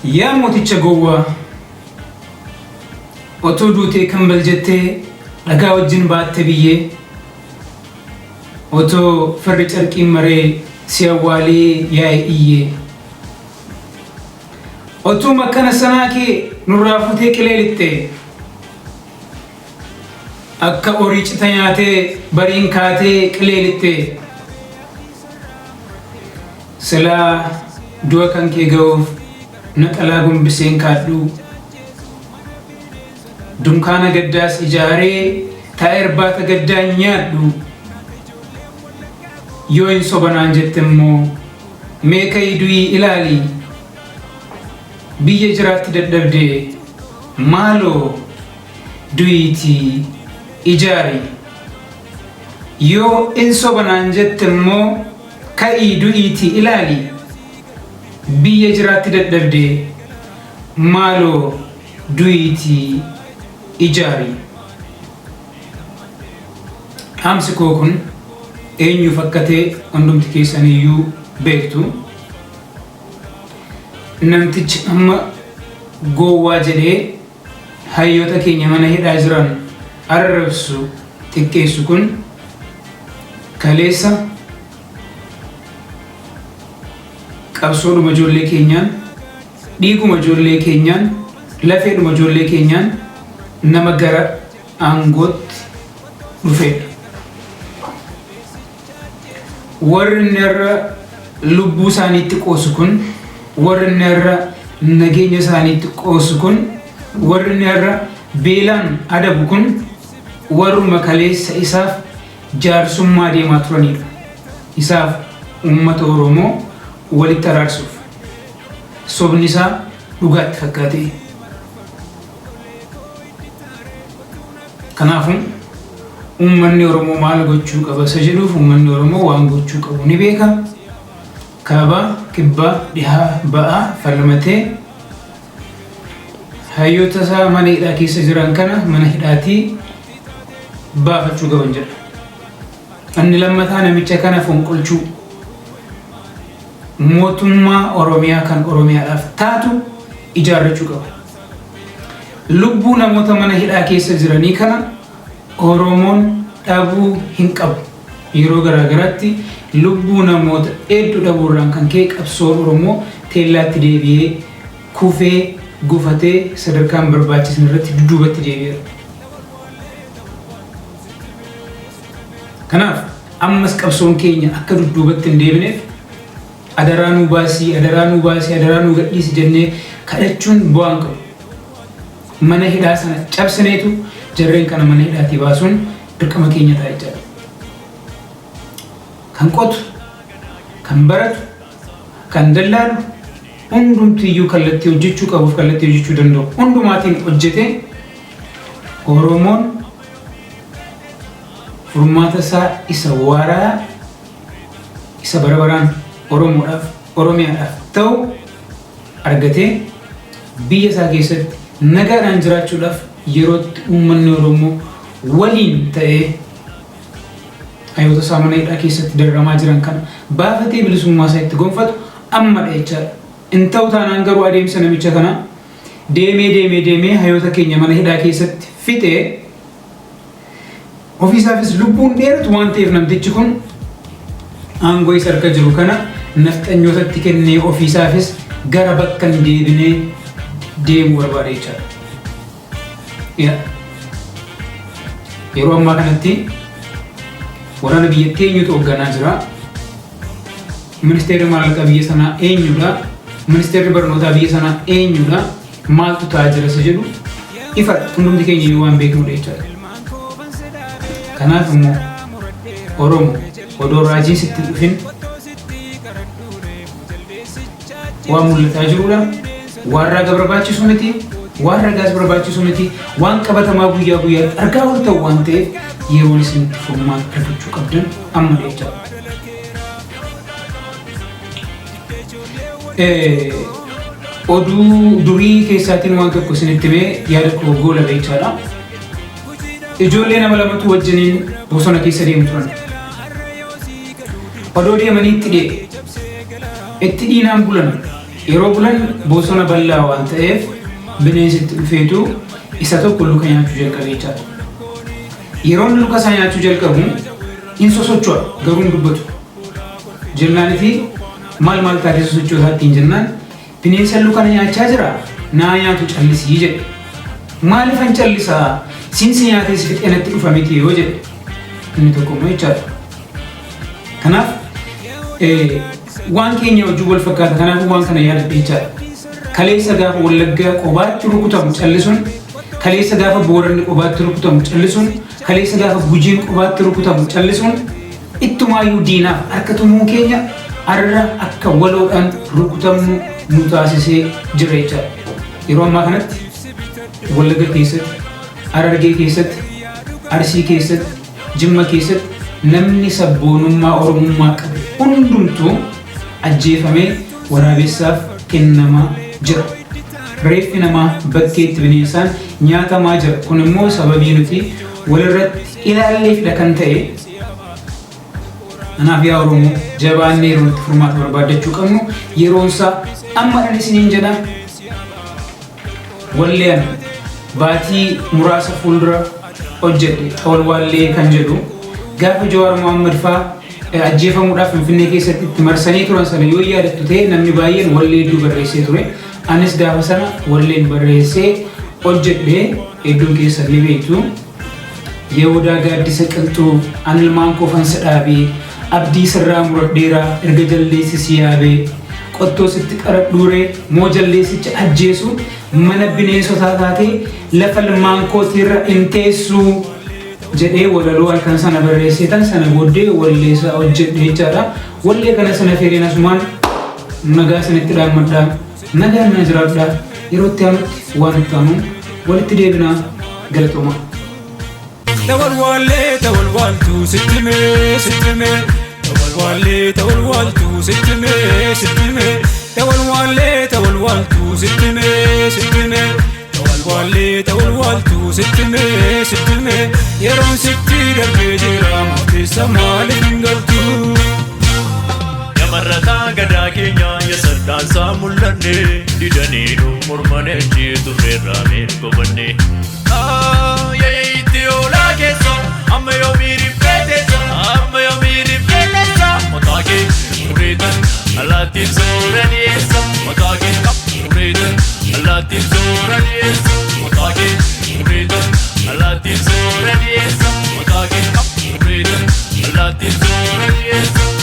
Yaa mooticha gowwaa, otuu duutee kambal jettee dhagaa wajjin baatte biyyee, otoo firri carqiin maree si awwaalee yaa'e iyyee, otuu makkana sanaa kee nurraa fuutee qilee lixxee, akka horii cita nyaatee bariin kaatee qilee lixxee, Silaa du'a kan kee ga'uuf naxalaa gombiseen kaadhuu, dunkaana gaddaas ijaaree taa'ee irbaata gaddaa hin nyaadhu. Yoo hin soba naan jette immoo mee ka'ii du'ii ilaali. Biyya jiraatti dadhabde maaloo du'iitii ijaari. Yoo in soba naan jette immoo ka'ii du'iitii ilaali. Biyya jiraatti dadhabde maaloo du'iitii ijaari. Dhaamsi koo kun eenyuuf akka ta'e hundumti keessaniyyuu beektu. Namtichi amma gowwaa jedhee hayyoota keenya mana hidhaa jiran arrabsu xiqqeessu kun kaleessa qabsoodhuma ijoollee keenyaan, dhiiguma ijoollee keenyaan, lafeedhuma ijoollee keenyaan nama gara aangootti dhufedha. Warri inni irra lubbuu isaaniitti qoosu kun, warri inni irra nageenya isaaniitti qoosu kun, warri inni irra beelaan adabu kun warruma kaleessa isaaf jaarsummaa deemaa turanidha. Isaaf uummata Oromoo walitti araarsuuf sobni isaa dhugaatti fakkaate. Kanaafuu uummanni Oromoo maal gochuu qaba isa jedhuuf uummanni Oromoo waan gochuu qabu ni beeka. Kaabaa, kibbaa, dhihaa, ba'aa falmatee hayyoota isaa mana hidhaa keessa jiran kana mana hidhaatii baafachuu qaban jedha. Inni lammataa namicha kana fonqolchuu, mootummaa Oromiyaa kan Oromiyaadhaaf taatu ijaarrachuu qaba. Lubbuu namoota mana hidhaa keessa jiranii kana Oromoon dhabuu hin qabu. Yeroo garaa garaatti lubbuu namoota hedduu dhabuurraan kan ka'e qabsoon Oromoo teellaatti deebi'ee kufee gufatee sadarkaa hin barbaachisne irratti dudduubatti deebi'eera. Kanaaf ammas qabsoon keenya akka dudduubatti hin deebineef adaraa nuu baasii, adaraa nuu baasii, adaraa nuu gadhiisi jennee kadhachuun bu'aa hin qabu. Mana hidhaa sana cabsineetu jarreen kana mana hidhaatii baasuun dirqama keenya ta'a jechaadha. Kan qotu, kan baratu, kan dallaalu hundumtiyyuu kallattii hojjechuu qabuuf kallattii hojjechuu danda'u hundumaatiin hojjetee Oromoon furmaata isaa isa waaraa isa bara baraan Oromoodhaaf Oromiyaadhaaf ta'u argatee biyya isaa keessatti nagaadhaan jiraachuudhaaf yerootti uummanni Oromoo waliin ta'ee hayyoota isaa mana hidhaa keessatti dararamaa jiran kana baafatee bilisummaa isaa itti gonfatu ammadha jechaadha. Hin ta'u taanaan garuu adeemsa namicha kanaa deemee deemee deemee hayyoota keenya mana hidhaa keessatti fixee ofiisaafis lubbuun dheeratu waan ta'eef namtichi kun aangoo isa harka jiru kana nafxanyootatti kennee ofiisaafis gara bakka hin deebinee deemuu barbaada jechaadha. Yeroo ammaa kanatti waraana biyyattii eenyutu hoogganaa jira? Ministeerri maallaqaa biyya sanaa eenyudha? Ministeerri barnootaa biyya sanaa eenyudha? Maaltu ta'aa jira isa jedhu ifa hundumti keenya iyyuu waan beeknudha jechaadha. Kanaaf immoo Oromo odoo raajiin sitti hin dhufin waan mul'ataa jirudha. Waan raaga barbaachisu miti, waan ragaas barbaachisu miti, waan qabatamaa guyyaa guyyaatti argaa ooltan waan ta'eef yeroon isin itti furmaata argachuu qabdan amma jechaadha. Oduu durii keessaatiin waan tokko isinitti himee yaada koo goolaba jechaadha. Ijoollee nama lamatu wajjiniin bosona keessa deemu turan. Odoo deemanii itti dhi'e. Itti dhiinaan bulan. Yeroo bulan bosona bal'aa waan ta'eef bineensi itti dhufeetu isa tokko luka nyaachuu jalqabe jechaadha. Yeroo inni luka isaa nyaachuu jalqabu hin sosocho'a, garuu hin dubbatu. Jennaanifi maal maal taatee sosochootaa ittiin jennaan, bineensa luka na nyaachaa jira, naa nyaatu callisii jedhe. Maaliifan callisaa, siinsi nyaatee si fixee natti dhufa miti yoo jedhe inni tokko immoo jechaadha. Kanaaf waan keenya wajjin wal fakkaata, kanaaf waan kana yaadadhe jechaadha. Kaleessa gaafa Wallaggaa qobaatti rukutamu callisuun, kaleessa gaafa Booranni qobaatti rukutamu callisuun, kaleessa gaafa Gujiin qobaatti rukutamu callisuun, ittumaayyuu diinaaf harka tumuu keenya har'a akka waloodhaan rukutamnu nu taasisee jira jechaadha. Yeroo ammaa kanatti Wallagga keessatti, Harargee keessatti, Arsii keessatti, Jimma keessatti namni sabboonummaa Oromummaa qabu hundumtuu ajjeefamee waraabessaaf kennamaa jira. Reeffi namaa bakkeetti bineensaan nyaatamaa jira. Kun immoo sababii nuti walirratti ilaalleefidha kan ta'e. Kanaaf yaa Oromoo, jabaannee yeroo itti furmaata barbaaddachuu qabnu yeroonsaa ammadhan isiniin jedha. Walleen baatii muraasa fuuldura hojjedhe Xawalwaallee kan jedhu, gaafa Jawaar Mohaammed faa ajjeefamuudhaaf Finfinnee keessatti itti marsanii turan sana yoo yaadattu ta'e, namni baay'een wallee hedduu barreessee ture. Anis gaafa sana walleen barreessee hojjedhe hedduun keessan ni beektu. Yehudaa gaaddisa qilxuu, an ilmaan koofan si dhaabee, abdii sirraa muradheera erga jaldeessi si yaabee. Qottoo sitti qaradhuuree moo jaldeessicha ajjeesu, mana bineensotaa taatee lafa ilmaan kootiirra hin teessu jedhee walaloo halkan sana barreessee tan sana booddee walleessa hojjedhe jechaadha. Wallee kana sana feereen asumaan nagaa sanitti dhaammadhaa. Nagaan na jiraadhaa. Yeroo itti aanutti waan itti aanu walitti deebinaa, galatoomaa. Tawalwaalee tawalwaaltuu sitti mee sitti mee, tawalwaalee tawalwaaltuu sitti mee sitti mee, tawalwaalee tawalwaaltuu sitti mee sitti mee, tawalwaalee tawalwaaltuu sitti mee sitti mee, yeroon sitti darbee jira, murteessa maaliif hin galtu? Yamarrataa gadaa keenya yasaddaansaa mul'anne, didaniinu mormanechi turreerraa meergobanne. Itti oolaa keessa amma yoomii riphee teessa, amma yoomii riphee teessa, mataa kee mureetan allaattiin soora dhiyeessa, mataa kee mureetan allaattiin soora dhiyeessa, mataa kee mureetan allaattiin soora dhiyeessa, mataa kee mureetan allaattiin soora dhiyeessa.